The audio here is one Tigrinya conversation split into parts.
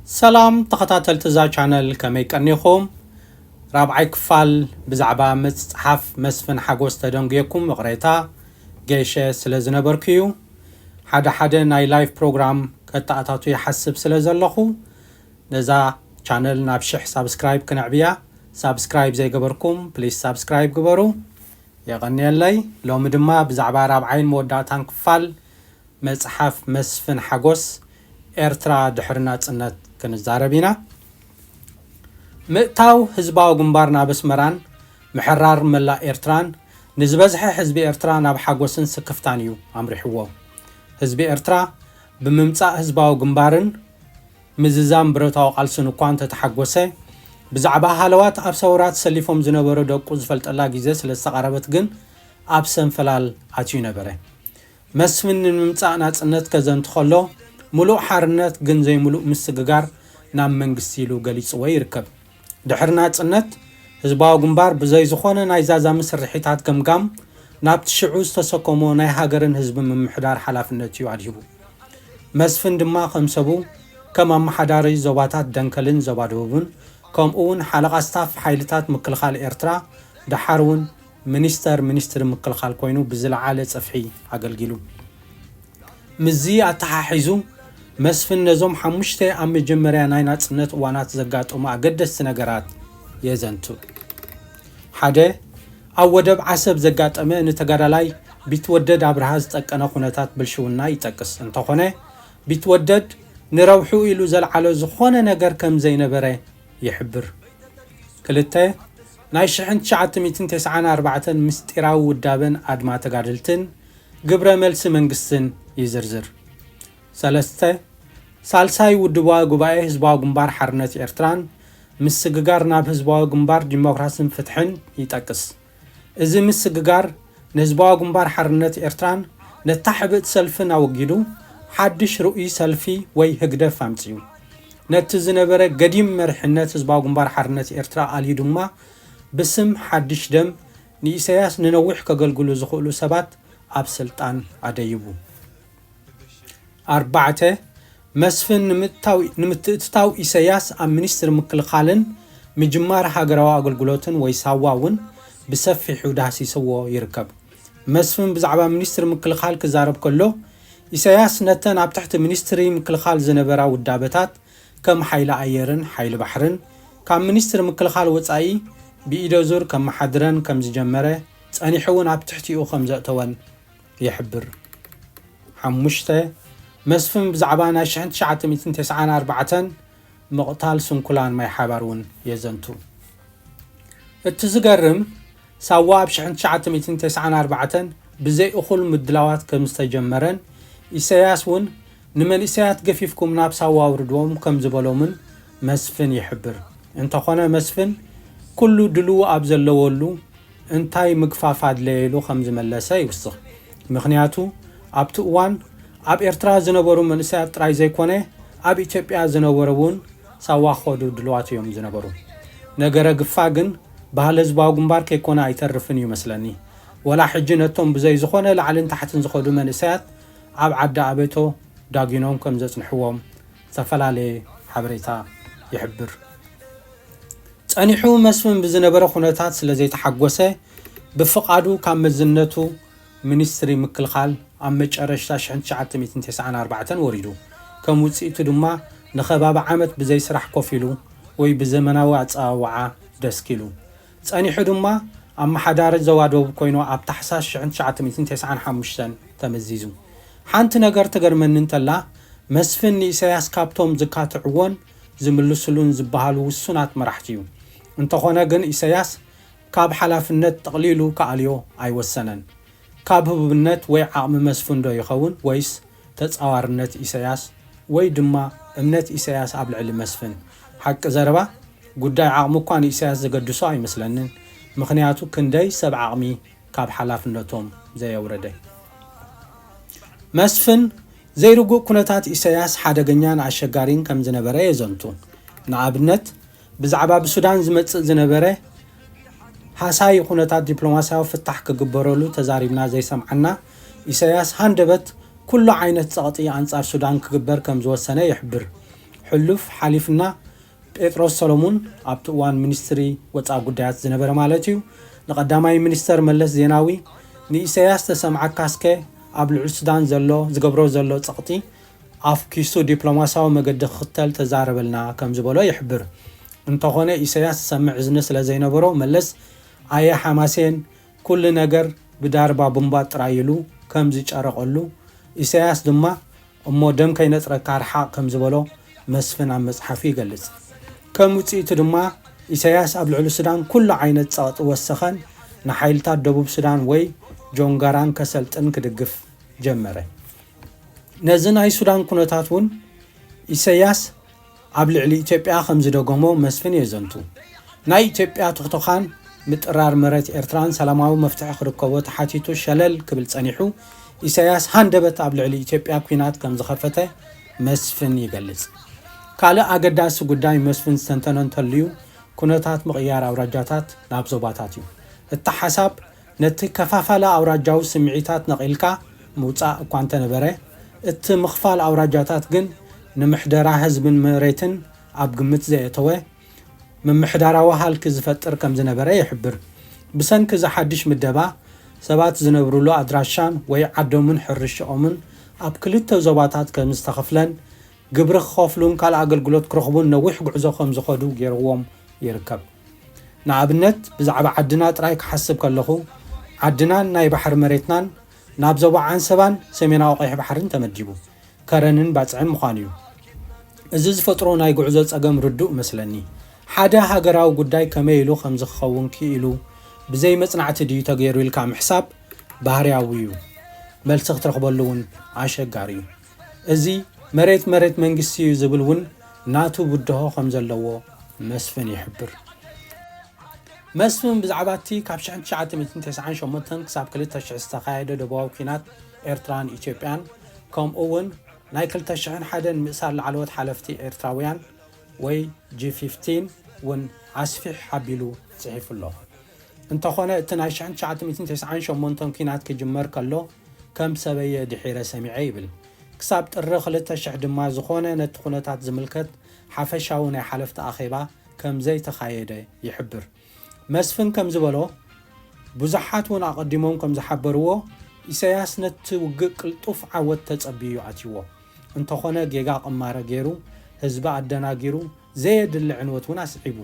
ሰላም ተኸታተልቲ እዛ ቻነል፣ ከመይ ቀኒኹም? ራብዓይ ክፋል ብዛዕባ መጽሓፍ መስፍን ሓጎስ ተደንጉየኩም ይቕሬታ ገይሸ ስለ ዝነበርኩ እዩ። ሓደ ሓደ ናይ ላይቭ ፕሮግራም ከተኣታቱ ይሓስብ ስለ ዘለኹ፣ ነዛ ቻነል ናብ ሽሕ ሳብስክራይብ ክነዕብያ፣ ሳብስክራይብ ዘይገበርኩም ፕሊስ ሳብስክራይብ ግበሩ። የቐንየለይ። ሎሚ ድማ ብዛዕባ ራብዓይን መወዳእታን ክፋል መጽሓፍ መስፍን ሓጎስ ኤርትራ ድሕሪ ናጽነት ክንዛረብ ኢና። ምእታው ህዝባዊ ግንባር ናብ ኣስመራን ምሕራር መላእ ኤርትራን ንዝበዝሐ ህዝቢ ኤርትራ ናብ ሓጎስን ስክፍታን እዩ ኣምሪሕዎ። ህዝቢ ኤርትራ ብምምጻእ ህዝባዊ ግንባርን ምዝዛም ብረታዊ ቃልስን እኳ እንተተሓጎሰ፣ ብዛዕባ ሃለዋት ኣብ ሰውራ ተሰሊፎም ዝነበሩ ደቁ ዝፈልጠላ ግዜ ስለ ዝተቓረበት ግን ኣብ ሰንፈላል ኣትዩ ነበረ። መስፍን ንምምጻእ ናጽነት ከዘንቱ ከሎ፣ ምሉእ ሓርነት ግን ዘይምሉእ ምስግጋር ናብ መንግስቲ ኢሉ ገሊጽዎ ይርከብ። ድሕሪ ናጽነት፣ ህዝባዊ ግንባር ብዘይ ዝኾነ ናይ ዛዛሚ ስርሒታት ገምጋም ናብቲ ሽዑ ዝተሰከሞ ናይ ሃገርን ህዝብን ምምሕዳር ሓላፍነት እዩ ኣድሂቡ። መስፍን ድማ ከም ሰቡ ከም ኣመሓዳሪ ዞባታት ደንከልን ዞባ ደቡብን፣ ከምኡ እውን ሓለቓ ስታፍ ሓይልታት ምክልኻል ኤርትራ፣ ደሓር እውን ሚኒስተር ሚኒስትሪ ምክልኻል ኮይኑ ብዝለዓለ ጽፍሒ ኣገልጊሉ። ምስዚ ኣተሓሒዙ፣ መስፍን ነዞም ሓሙሽተ ኣብ መጀመርያ ናይ ናጽነት እዋናት ዘጋጠሙ ኣገደስቲ ነገራት የዘንቱ። ሓደ፣ ኣብ ወደብ ዓሰብ ዘጋጠመ ንተጋዳላይ ቢትወደድ ኣብርሃ ዝጠቀነ ኩነታት ብልሽውና ይጠቅስ። እንተኾነ፣ ቢትወደድ ንረብሑ ኢሉ ዘልዓሎ ዝኾነ ነገር ከም ዘይነበረ ይሕብር። ክልተ፣ ናይ ሽሕን ትሽዓተ ሚእትን ተስዓን ኣርባዕተን ምስጢራዊ ውዳበን ኣድማ ተጋደልትን ግብረ መልሲ መንግስትን ይዝርዝር። ሰለስተ፣ ሳልሳይ ውድባዊ ጉባኤ ህዝባዊ ግንባር ሓርነት ኤርትራን ምስግጋር ናብ ህዝባዊ ግንባር ዲሞክራስን ፍትሕን ይጠቅስ። እዚ ምስግጋር ንህዝባዊ ግንባር ሓርነት ኤርትራን ነታ ሕብእቲ ሰልፍን ኣወጊዱ፣ ሓድሽ ርኡይ ሰልፊ ወይ ህግደፍ ኣምጺኡ። ነቲ ዝነበረ ገዲም መሪሕነት ህዝባዊ ግንባር ሓርነት ኤርትራ ኣልዩ ድማ፣ ብስም ሓድሽ ደም ንኢሳያስ ንነዊሕ ከገልግሉ ዝኽእሉ ሰባት ኣብ ስልጣን ኣደይቡ። ኣርባዕተ፣ መስፍን ንምእታው-፣ ንምትእትታው ኢሳያስ ኣብ ሚኒስትሪ ምክልኻልን ምጅማር ሃገራዊ ኣገልግሎትን ወይ ሳዋ እውን ብሰፊሑ ዳህሲስዎ ይርከብ። መስፍን ብዛዕባ ሚኒስትሪ ምክልኻል ክዛረብ ከሎ፣ ኢሳያስ ነተን ኣብ ትሕቲ ሚኒስትሪ ምክልኻል ዝነበራ ውዳበታት ከም ሓይሊ ኣየርን ሓይሊ ባሕርን ካብ ሚኒስትሪ ምክልኻል ወጻኢ ብኢደ ዙር ከመሓድረን ከም ዝጀመረ፣ ጸኒሑ እውን ኣብ ትሕቲኡ ከም ዘእተወን ይሕብር። ሓሙሽተ፣ መስፍን ብዛዕባ ናይ ሽሕን ትሽዓተ ሚእትን ተስዓን ኣርባዕተን ምቕታል ስንኩላን ማይ ሓባር እውን የዘንቱ። እቲ ዝገርም፣ ሳዋ ኣብ ሽሕን ትሽዓተ ሚእትን ተስዓን ኣርባዕተን ብዘይ እኹል ምድላዋት ከም ዝተጀመረን፣ ኢሳያስ እውን ንመንእሰያት ገፊፍኩም ናብ ሳዋ ኣውርድዎም ከም ዝበሎምን መስፍን ይሕብር። እንተኾነ መስፍን ኩሉ ድልው ኣብ ዘለወሉ እንታይ ምግፋፍ ኣድለየ ኢሉ ከም ዝመለሰ ይውስኽ። ምኽንያቱ ኣብቲ እዋን ኣብ ኤርትራ ዝነበሩ መንእሰያት ጥራይ ዘይኮነ ኣብ ኢትዮጵያ ዝነበሩ እውን ሳዋ ክኸዱ ድልዋት እዮም ዝነበሩ። ነገረ ግፋ ግን ባህሊ ህዝባዊ ግንባር ከይኮነ ኣይተርፍን እዩ መስለኒ። ወላ ሕጂ ነቶም ብዘይ ዝኾነ ላዕልን ታሕትን ዝኸዱ መንእሰያት ኣብ ዓዲ ኣበቶ ዳጊኖም ከም ዘጽንሕዎም ዝተፈላለየ ሓበሬታ ይሕብር። ጸኒሑ መስፍን ብዝነበረ ኩነታት ስለ ዘይተሓጎሰ፣ ብፍቓዱ ካብ መዝነቱ ሚኒስትሪ ምክልኻል ኣብ መጨረሽታ ሽሕን ትሽዓተ ሚእትን ተስዓን ኣርባዕተን ወሪዱ። ከም ውጽኢቱ ድማ ንኸባቢ ዓመት ብዘይ ስራሕ ኮፍ ኢሉ ወይ ብዘመናዊ ኣጸዋውዓ ደስኪሉ። ጸኒሑ ድማ ኣመሓዳሪ ዞባ ደቡብ ኮይኑ ኣብ ታሕሳስ ሽሕን ትሽዓተ ሚእትን ተስዓን ሓሙሽተን ተመዚዙ። ሓንቲ ነገር ትገርመኒ እንተላ፣ መስፍን ንኢሳያስ ካብቶም ዝካትዕዎን ዝምልስሉን ዝበሃሉ ውሱናት መራሕቲ እዩ። እንተኾነ ግን ኢሳያስ ካብ ሓላፍነት ጠቕሊሉ ክኣልዮ ኣይወሰነን። ካብ ህቡብነት ወይ ዓቕሚ መስፍን ዶ ይኸውን ወይስ ተጻዋርነት ኢሳያስ ወይ ድማ እምነት ኢሳያስ ኣብ ልዕሊ መስፍን? ሓቂ ዘረባ፣ ጉዳይ ዓቕሚ እኳ ንኢሳያስ ዘገድሶ ኣይመስለንን። ምኽንያቱ ክንደይ ሰብ ዓቕሚ ካብ ሓላፍነቶም ዘየውረደ። መስፍን ዘይርጉእ ኩነታት ኢሳያስ ሓደገኛን ኣሸጋሪን ከም ዝነበረ የዘንቱ። ንኣብነት፣ ብዛዕባ ብሱዳን ዝመጽእ ዝነበረ ሃሳዪ ኩነታት ዲፕሎማስያዊ ፍታሕ ክግበረሉ ተዛሪብና ዘይሰምዓና ኢሳያስ ሃንደበት ኩሉ ዓይነት ጸቕጢ ኣንጻር ሱዳን ክግበር ከም ዝወሰነ ይሕብር። ሕሉፍ ሓሊፍና ጴጥሮስ ሰሎሙን ኣብቲ እዋን ሚኒስትሪ ወፃኢ ጉዳያት ዝነበረ ማለት እዩ፣ ንቀዳማይ ሚኒስተር መለስ ዜናዊ፣ ንኢሳያስ ተሰምዓካ እስከ ኣብ ልዑል ሱዳን ዘሎ ዝገብሮ ዘሎ ጸቕጢ ኣፍኪሱ ዲፕሎማሲያዊ መገዲ ክኽተል ተዛረበልና ከም ዝበሎ ይሕብር። እንተኾነ ኢሳያስ ዝሰምዕ እዝኒ ስለ ዘይነበሮ መለስ ኣየ ሓማሴን ኩሉ ነገር ብዳርባ ቡምባ ጥራይ ኢሉ ከም ዝጨረቐሉ፣ ኢሳያስ ድማ እሞ ደም ከይነጽረካ ርሓቕ ከም ዝበሎ መስፍን ኣብ መጽሓፉ ይገልጽ። ከም ውጽኢቱ ድማ ኢሳያስ ኣብ ልዕሊ ሱዳን ኩሉ ዓይነት ጸቕጢ ወሰኸን ንሓይልታት ደቡብ ሱዳን ወይ ጆንጋራን ከሰልጥን ክድግፍ ጀመረ። ነዚ ናይ ሱዳን ኩነታት እውን ኢሳያስ ኣብ ልዕሊ ኢትዮጵያ ከም ዝደገሞ መስፍን የዘንቱ። ናይ ኢትዮጵያ ትኽትዃን ምጥራር መሬት ኤርትራን ሰላማዊ መፍትሒ ክርከቦ ተሓቲቱ ሸለል ክብል ጸኒሑ፣ ኢሳያስ ሃንደበት ኣብ ልዕሊ ኢትዮጵያ ኲናት ከም ዝኸፈተ መስፍን ይገልጽ። ካልእ ኣገዳሲ ጉዳይ መስፍን ዝተንተኖ እንተልዩ፣ ኩነታት ምቕያር ኣውራጃታት ናብ ዞባታት እዩ። እቲ ሓሳብ ነቲ ከፋፋሊ ኣውራጃዊ ስምዒታት ነቒልካ ምውጻእ እኳ እንተነበረ፣ እቲ ምኽፋል ኣውራጃታት ግን ንምሕደራ ህዝብን መሬትን ኣብ ግምት ዘየእተወ ምምሕዳራዊ ሃልኪ ዝፈጥር ከም ዝነበረ ይሕብር። ብሰንኪ እዚ ሓድሽ ምደባ፣ ሰባት ዝነብሩሉ ኣድራሻን ወይ ዓዶምን ሕርሻኦምን ኣብ ክልተ ዞባታት ከም ዝተኸፍለን፣ ግብሪ ክኸፍሉን ካልእ ኣገልግሎት ክረኽቡን ነዊሕ ጉዕዞ ከም ዝኸዱ ገይርዎም ይርከብ። ንኣብነት፣ ብዛዕባ ዓድና ጥራይ ክሓስብ ከለኹ፣ ዓድናን ናይ ባሕሪ መሬትናን ናብ ዞባ ዓንሰባን ሰሜናዊ ቀይሕ ባሕርን ተመዲቡ፣ ከረንን ባጽዕን ምዃኑ እዩ። እዚ ዝፈጥሮ ናይ ጉዕዞ ጸገም ርዱእ መስለኒ። ሓደ ሃገራዊ ጉዳይ ከመይ ኢሉ ከም ዝኸውን ክኢሉ ብዘይ መጽናዕቲ ድዩ ተገይሩ ኢልካ ምሕሳብ ባህርያዊ እዩ። መልሲ ክትረኽበሉ እውን ኣሸጋሪ እዩ። እዚ መሬት መሬት መንግስቲ እዩ ዝብል እውን ናቱ ብድሆ ከም ዘለዎ መስፍን ይሕብር። መስፍን ብዛዕባ እቲ ካብ ሽሕን ትሽዓተ ሚእትን ተስዓን ሸሞንተን ክሳብ ክልተ ሽሕ ዝተኻየደ ደቡባዊ ኲናት ኤርትራን ኢትዮጵያን፣ ከምኡ እውን ናይ ክልተ ሽሕን ሓደን ምእሳር ላዕለዎት ሓለፍቲ ኤርትራውያን ወይ ጂ ፊፍቲን እውን ኣስፊሕ ኣቢሉ ጽሒፉ ኣሎ። እንተኾነ፣ እቲ ናይ ሽሕን ትሽዓተ ሚእትን ተስዓን ሸሞንተን ኲናት ክጅመር ከሎ ከም ሰበየ ድሒረ ሰሚዐ ይብል። ክሳብ ጥሪ ክልተ ሽሕ ድማ ዝኾነ ነቲ ኩነታት ዝምልከት ሓፈሻዊ ናይ ሓለፍቲ ኣኼባ ከም ዘይተኻየደ ይሕብር። መስፍን ከም ዝበሎ፣ ብዙሓት እውን ኣቐዲሞም ከም ዝሓበርዎ፣ ኢሳያስ ነቲ ውግእ ቅልጡፍ ዓወት ተጸብዩ ኣትይዎ። እንተኾነ፣ ጌጋ ቅማረ ገይሩ፣ ህዝቢ ኣደናጊሩ፣ ዘየድሊ ዕንወት እውን ኣስዒቡ።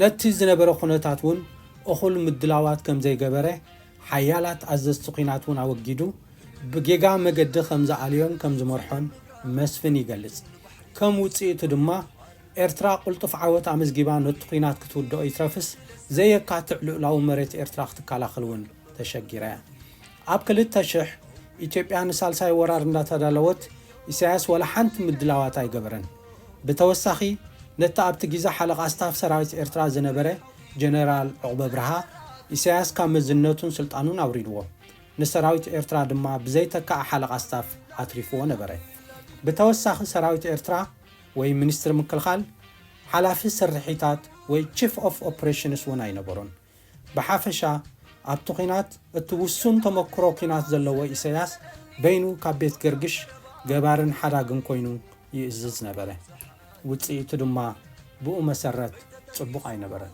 ነቲ ዝነበረ ኩነታት እውን እኹል ምድላዋት ከም ዘይገበረ፣ ሓያላት ኣዘዝቲ ኲናት እውን ኣወጊዱ፣ ብጌጋ መገዲ ከም ዝኣልዮን ከም ዝመርሖን መስፍን ይገልጽ። ከም ውጽኢቱ ድማ፣ ኤርትራ ቅልጡፍ ዓወት ኣመዝጊባ ነቲ ኲናት ክትውድኦ ይትረፍስ፣ ዘየካትዕ ልኡላዊ መሬት ኤርትራ ክትከላኸል እውን ተሸጊራ እያ። ኣብ ክልተ ሽሕ፣ ኢትዮጵያ ንሳልሳይ ወራር እንዳተዳለወት፣ ኢሳያስ ዋላ ሓንቲ ምድላዋት ኣይገበረን። ብተወሳኺ፣ ነቲ ኣብቲ ግዜ ሓለቓ ስታፍ ሰራዊት ኤርትራ ዝነበረ ጀነራል ዑቕበ ብርሃ፣ ኢሳያስ ካብ መዝነቱን ስልጣኑን ኣውሪድዎ። ንሰራዊት ኤርትራ ድማ ብዘይተካእ ሓለቓ ስታፍ ኣትሪፍዎ ነበረ። ብተወሳኺ፣ ሰራዊት ኤርትራ ወይ ሚኒስትሪ ምክልኻል፣ ሓላፊ ስርሒታት ወይ ቺፍ ኦፍ ኦፕሬሽንስ እውን ኣይነበሮን። ብሓፈሻ፣ ኣብቲ ኲናት እቲ ውሱን ተመክሮ ኲናት ዘለዎ ኢሳያስ፣ በይኑ ካብ ቤት ገርግሽ ገባርን ሓዳግን ኮይኑ ይእዝዝ ነበረ። ውጽኢቱ ድማ ብኡ መሰረት ጽቡቕ ኣይነበረን።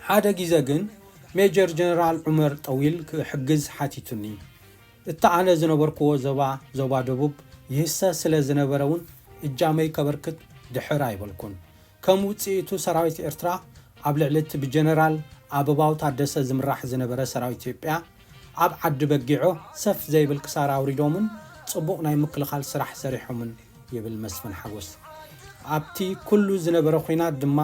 ሓደ ግዜ ግን ሜጀር ጀነራል ዑመር ጠዊል ክሕግዝ ሓቲቱኒ። እቲ ኣነ ዝነበርክዎ ዞባ፣ ዞባ ደቡብ ይህሰ ስለ ዝነበረ እውን እጃመይ ከበርክት ድሕር ኣይበልኩን። ከም ውጽኢቱ ሰራዊት ኤርትራ ኣብ ልዕሊ እቲ ብጀነራል ኣበባው ታደሰ ዝምራሕ ዝነበረ ሰራዊት ኢትዮጵያ ኣብ ዓዲ በጊዖ ሰፍ ዘይብል ክሳራ ኣውሪዶምን ጽቡቕ ናይ ምክልኻል ስራሕ ሰሪሖምን ይብል መስፍን ሓጎስ። ኣብቲ ኩሉ ዝነበረ ኲናት ድማ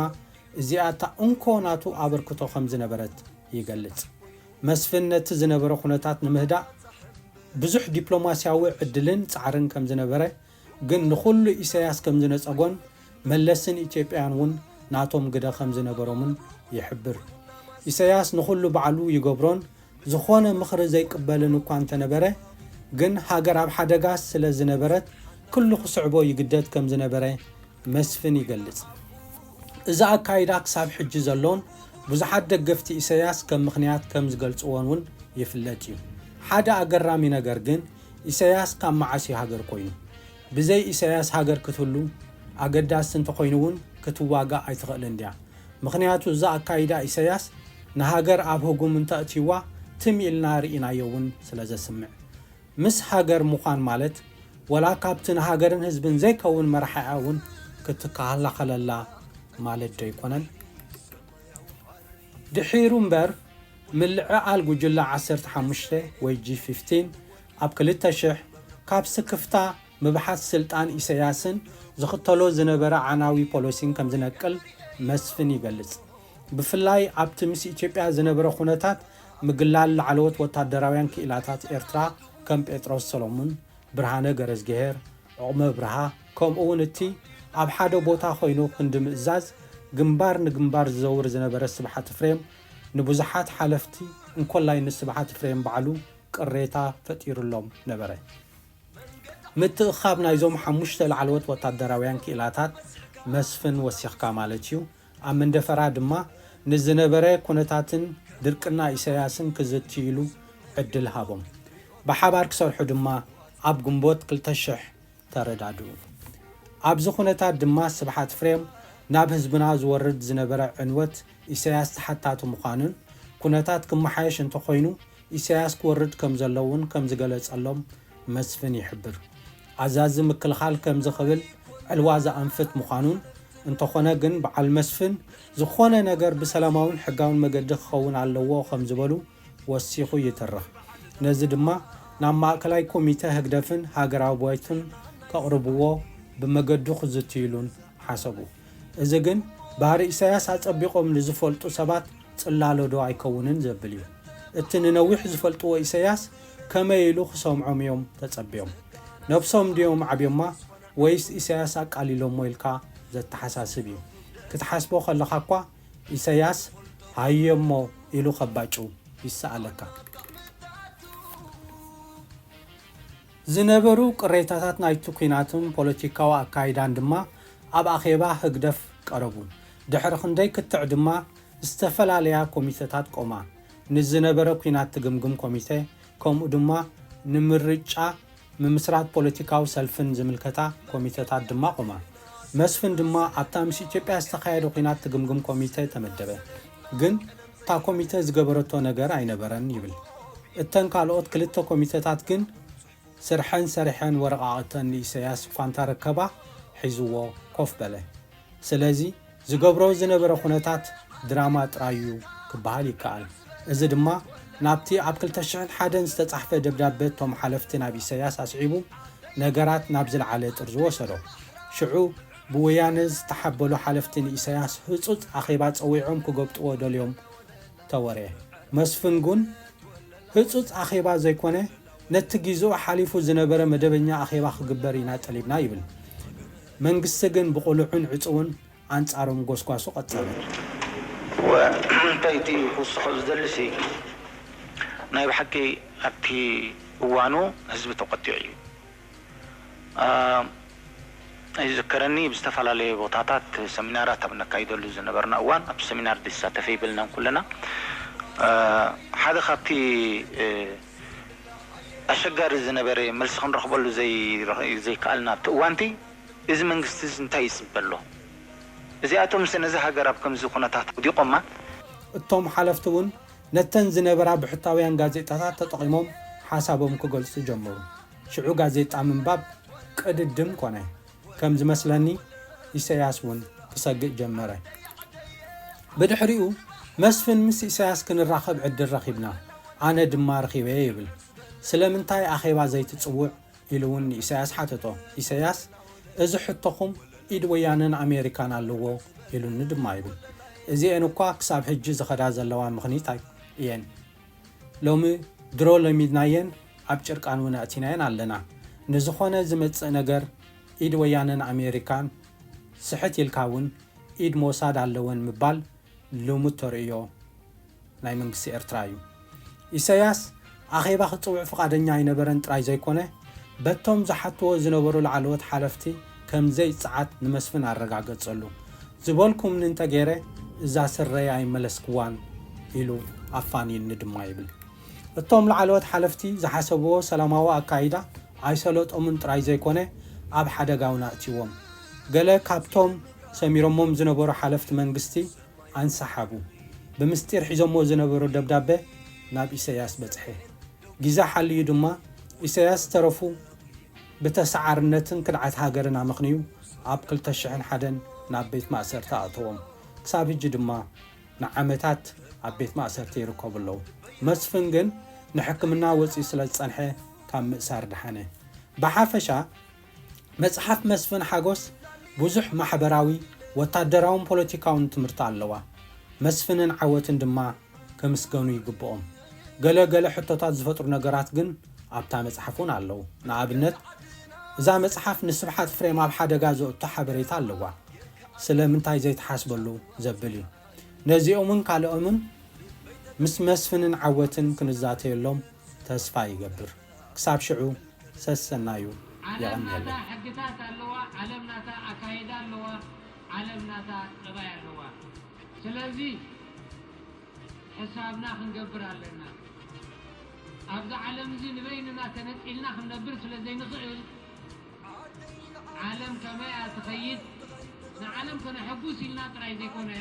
እዚኣ እታ እንኮ ናቱ ኣበርክቶ ከም ዝነበረት ይገልጽ። መስፍን ነቲ ዝነበረ ኩነታት ንምህዳእ ብዙሕ ዲፕሎማስያዊ ዕድልን ጻዕርን ከም ዝነበረ፣ ግን ንኹሉ ኢሳያስ ከም ዝነጸጎን መለስን ኢትዮጵያን እውን ናቶም ግደ ከም ዝነበሮምን ይሕብር። ኢሳያስ ንኹሉ ባዕሉ ይገብሮን ዝኾነ ምኽሪ ዘይቅበልን እኳ እንተነበረ፣ ግን ሃገር ኣብ ሓደጋ ስለ ዝነበረት ኩሉ ክስዕቦ ይግደድ ከም ዝነበረ መስፍን ይገልጽ። እዚ ኣካይዳ ክሳብ ሕጂ ዘሎን ብዙሓት ደገፍቲ ኢሳያስ ከም ምኽንያት ከም ዝገልጽዎን እውን ይፍለጥ እዩ። ሓደ ኣገራሚ ነገር ግን ኢሳያስ ካብ መዓስ እዩ ሃገር ኮይኑ? ብዘይ ኢሳያስ ሃገር ክትህሉ ኣገዳሲ እንተኾይኑ እውን ክትዋጋእ ኣይትኽእልን ድያ? ምኽንያቱ እዛ ኣካይዳ ኢሳያስ ንሃገር ኣብ ህጉም እንተእትይዋ ትም ኢልና ርኢናዮ እውን ስለ ዘስምዕ። ምስ ሃገር ምዃን ማለት ወላ ካብቲ ንሃገርን ህዝብን ዘይከውን መራሒኣ እውን ክትከላኸለላ ማለት ዶ ኣይኮነን? ድሒሩ እምበር ምልዕዓል ጉጅለ ዓሰርተ ሓሙሽተ ወይ ጂ ፊፍቲን ኣብ ክልተ ሽሕ ካብ ስክፍታ ምብሓት ስልጣን ኢሳያስን ዝኽተሎ ዝነበረ ዓናዊ ፖሊሲን ከም ዝነቅል መስፍን ይገልጽ። ብፍላይ ኣብቲ ምስ ኢትዮጵያ ዝነበረ ኩነታት ምግላል ላዕለዎት ወታደራውያን ክኢላታት ኤርትራ ከም ጴጥሮስ ሰሎሙን፣ ብርሃነ ገረዝግሄር፣ ዑቕመ ብርሃ፣ ከምኡ እውን እቲ ኣብ ሓደ ቦታ ኮይኑ ክንዲ ምእዛዝ ግንባር ንግንባር ዝዘውር ዝነበረ ስብሓት ፍሬም ንብዙሓት ሓለፍቲ እንኮላይ ንስብሓት ፍሬም ባዕሉ ቅሬታ ፈጢሩሎም ነበረ። ምትእኻብ ናይዞም ሓሙሽተ ላዕለዎት ወታደራውያን ክኢላታት መስፍን ወሲኽካ ማለት እዩ። ኣብ መንደፈራ ድማ ንዝነበረ ኩነታትን ድርቅና ኢሳያስን ክዝትይሉ ዕድል ሃቦም። ብሓባር ክሰርሑ ድማ ኣብ ግንቦት ክልተ ሽሕ ተረዳድኡ። ኣብዚ ኩነታት ድማ ስብሓት ፍሬም ናብ ህዝብና ዝወርድ ዝነበረ ዕንወት ኢሳያስ ተሓታቲ ምዃኑን ኩነታት ክመሓየሽ እንተኾይኑ ኢሳያስ ክወርድ ከም ዘለውን ከም ዝገለጸሎም መስፍን ይሕብር። ኣዛዚ ምክልኻል ከምዚ ክብል ዕልዋ ዘኣንፍት ምዃኑን እንተኾነ ግን በዓል መስፍን ዝኾነ ነገር ብሰላማውን ሕጋውን መገዲ ክኸውን ኣለዎ ከም ዝበሉ ወሲኹ ይትርኽ። ነዚ ድማ ናብ ማእከላይ ኮሚተ ህግደፍን ሃገራዊ ባይቶን ከቕርብዎ ብመገዱ ክዝትይሉን ሓሰቡ። እዚ ግን ባህሪ ኢሳያስ ኣጸቢቖም ንዝፈልጡ ሰባት ጽላሎ ዶ ኣይከውንን ዘብል እዩ። እቲ ንነዊሕ ዝፈልጥዎ ኢሳያስ ከመይ ኢሉ ክሰምዖም እዮም ተጸብዮም? ነብሶም ድዮም ዓብዮማ ወይስ ኢሳያስ ኣቃሊሎሞ ኢልካ ዘተሓሳስብ እዩ። ክትሓስቦ ከለኻ እኳ ኢሳያስ ሃየሞ ኢሉ ከባጭው ይሰኣለካ። ዝነበሩ ቅሬታታት ናይቲ ኲናትን ፖለቲካዊ ኣካይዳን ድማ ኣብ ኣኼባ ህግደፍ ቀረቡ። ድሕሪ ክንደይ ክትዕ ድማ ዝተፈላለያ ኮሚተታት ቆማ። ንዝነበረ ኲናት ትግምግም ኮሚተ፣ ከምኡ ድማ ንምርጫ ምምስራት ፖለቲካዊ ሰልፍን ዝምልከታ ኮሚተታት ድማ ቆማ። መስፍን ድማ ኣብታ ምስ ኢትዮጵያ ዝተኻየደ ኲናት ትግምግም ኮሚተ ተመደበ። ግን እታ ኮሚተ ዝገበረቶ ነገር ኣይነበረን ይብል። እተን ካልኦት ክልተ ኮሚተታት ግን ስርሐን ሰሪሐን ወረቓቕተን ንኢሳያስ እኳ እንተረከባ ሒዝዎ ኮፍ በለ። ስለዚ ዝገብሮ ዝነበረ ኩነታት ድራማ ጥራይ እዩ ክበሃል ይከኣል። እዚ ድማ ናብቲ ኣብ ክልተ ሽሕን ሓደን ዝተጻሕፈ ደብዳበ እቶም ሓለፍቲ ናብ ኢሳያስ ኣስዒቡ ነገራት ናብ ዝለዓለ ጥርዚ ወሰዶ። ሽዑ ብወያነ ዝተሓበሉ ሓለፍቲ ንኢሳያስ ህጹጽ ኣኼባ ጸዊዖም ክገብጥዎ ደልዮም ተወርየ። መስፍን ግን ህጹጽ ኣኼባ ዘይኮነ ነቲ ጊዜኡ ሓሊፉ ዝነበረ መደበኛ ኣኼባ ክግበር ኢና ጠሊብና ይብል። መንግስቲ ግን ብቕሉዕን ዕጹውን ኣንጻሮም ጎስጓሱ ቀጸለ። እንታይ እቲ ክውስኾ ዝደልሲ ናይ ብሓቂ ኣብቲ እዋኑ ህዝቢ ተቆጢዑ እዩ። ይዝከረኒ ብዝተፈላለየ ቦታታት ሰሚናራት ኣብ ነካይደሉ ዝነበርና እዋን ኣብቲ ሰሚናር ዝሳተፈ ይብልናን ኩለና ሓደ ካብቲ ኣሸጋሪ ዝነበረ መልሲ ክንረኽበሉ ዘይከኣልና ኣብቲ እዋንቲ እዚ መንግስቲ እዚ እንታይ ይፅበ ኣሎ? እዚኣቶም ነዚ ሃገር ኣብ ከምዚ ኩነታት ውዲቖማ። እቶም ሓለፍቲ እውን ነተን ዝነበራ ብሕታውያን ጋዜጣታት ተጠቒሞም ሓሳቦም ክገልጹ ጀመሩ። ሽዑ ጋዜጣ ምንባብ ቅድድም ኮነ። ከም ዝመስለኒ ኢሳያስ እውን ክሰግእ ጀመረ። ብድሕሪኡ መስፍን ምስ ኢሳያስ ክንራኸብ ዕድል ረኺብና፣ ኣነ ድማ ረኺበ ይብል። ስለምንታይ ኣኼባ ዘይትጽውዕ? ኢሉ እውን ንኢሳያስ ሓተቶ። ኢሳያስ፣ እዚ ሕቶኹም ኢድ ወያነን ኣሜሪካን ኣለዎ ኢሉኒ ድማ ይብል። እዚኤን እኳ ክሳብ ሕጂ ዝኸዳ ዘለዋ ምኽኒት እየን። ሎሚ ድሮ ለሚድናየን ኣብ ጭርቃን እውን ኣእቲናየን ኣለና። ንዝኾነ ዝመጽእ ነገር ኢድ ወያነን ኣሜሪካን ስሕት ኢልካ እውን ኢድ ሞሳድ ኣለወን ምባል ልሙድ ተርእዮ ናይ መንግስቲ ኤርትራ እዩ። ኢሳያስ ኣኼባ ክጽውዕ ፍቓደኛ ኣይነበረን ጥራይ ዘይኮነ፣ በቶም ዝሓትዎ ዝነበሩ ላዕለዎት ሓለፍቲ ከም ዘይጸዓት ንመስፍን ኣረጋገጸሉ። ዝበልኩምኒ እንተገይረ እዛ ስረይ ኣይመለስክዋን ኢሉ ኣፋንዩኒ ድማ ይብል። እቶም ላዕለዎት ሓለፍቲ ዝሓሰብዎ ሰላማዊ ኣካይዳ ኣይሰለጦምን ጥራይ ዘይኮነ፣ ኣብ ሓደጋ እውን ኣእትይዎም። ገለ ካብቶም ሰሚሮሞም ዝነበሩ ሓለፍቲ መንግስቲ ኣንሰሓቡ። ብምስጢር ሒዞሞ ዝነበሩ ደብዳበ ናብ ኢሳያስ በጽሐ። ግዜ ሓልዩ ድማ ኢሳያስ ዝተረፉ ብተሰዓርነትን ክድዓት ሃገርን ኣመኽንዩ ኣብ ክልተ ሽሕን ሓደን ናብ ቤት ማእሰርቲ ኣእተዎም። ክሳብ ሕጂ ድማ ንዓመታት ኣብ ቤት ማእሰርቲ ይርከቡ ኣለዉ። መስፍን ግን ንሕክምና ወጺኡ ስለ ዝጸንሐ ካብ ምእሳር ደሓነ። ብሓፈሻ መጽሓፍ መስፍን ሓጎስ ብዙሕ ማሕበራዊ፣ ወታደራውን ፖለቲካውን ትምህርቲ ኣለዋ። መስፍንን ዓወትን ድማ ክምስገኑ ይግብኦም። ገለ ገለ ሕቶታት ዝፈጥሩ ነገራት ግን ኣብታ መጽሓፍ እውን ኣለዉ። ንኣብነት እዛ መጽሓፍ ንስብሓት ፍሬም ኣብ ሓደጋ ዘእቱ ሓበሬታ ኣለዋ። ስለምንታይ ዘይትሓስበሉ ዘብል እዩ። ነዚኦምን ካልኦምን ምስ መስፍንን ዓወትን ክንዛተየሎም ተስፋ ይገብር። ክሳብ ሽዑ ሰሰናዩ። ዓለም ናታ ሕግታት ኣለዋ። ዓለም ናታ ኣካይዳ ኣለዋ። ዓለም ናታ ጠባይ ኣለዋ። ስለዚ ሕሳብና ክንገብር ኣለና። ኣብዚ ዓለም እዚ ንበይንና ተነጺልና ክንነብር ስለ ዘይንኽእል ዓለም ከመይ እያ ትኸይድ፣ ንዓለም ከነሐጉስ ኢልና ጥራይ ዘይኮነ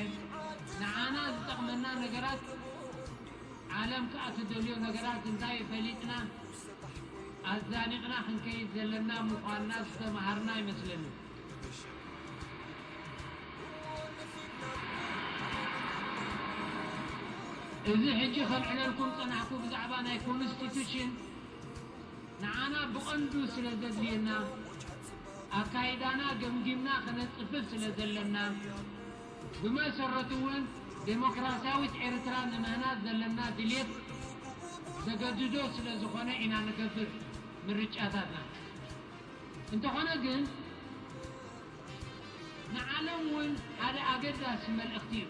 ንዓና ዝጠቕመና ነገራት ዓለም ከኣ ትደልዮ ነገራት እንታይ ፈሊጥና ኣዛኒቕና ክንከይድ ዘለና ምዃንና ዝተምሃርና ይመስለኒ። እዚ ሕጂ ከልዕለልኩም ዝጸናሕኩ ብዛዕባ ናይ ኮንስቲቱሽን ንዓና ብቐንዱ ስለ ዘድልየና ኣካይዳና ገምጊምና ከነጽፍፍ ስለ ዘለና ብመሰረቱ እውን ዴሞክራሲያዊት ኤርትራ ንምህናጽ ዘለና ድልየት ዘገድዶ ስለ ዝኾነ ኢና ንገብር ምርጫታትና። እንተኾነ ግን ንዓለም እውን ሓደ ኣገዳሲ መልእኽቲ እዩ።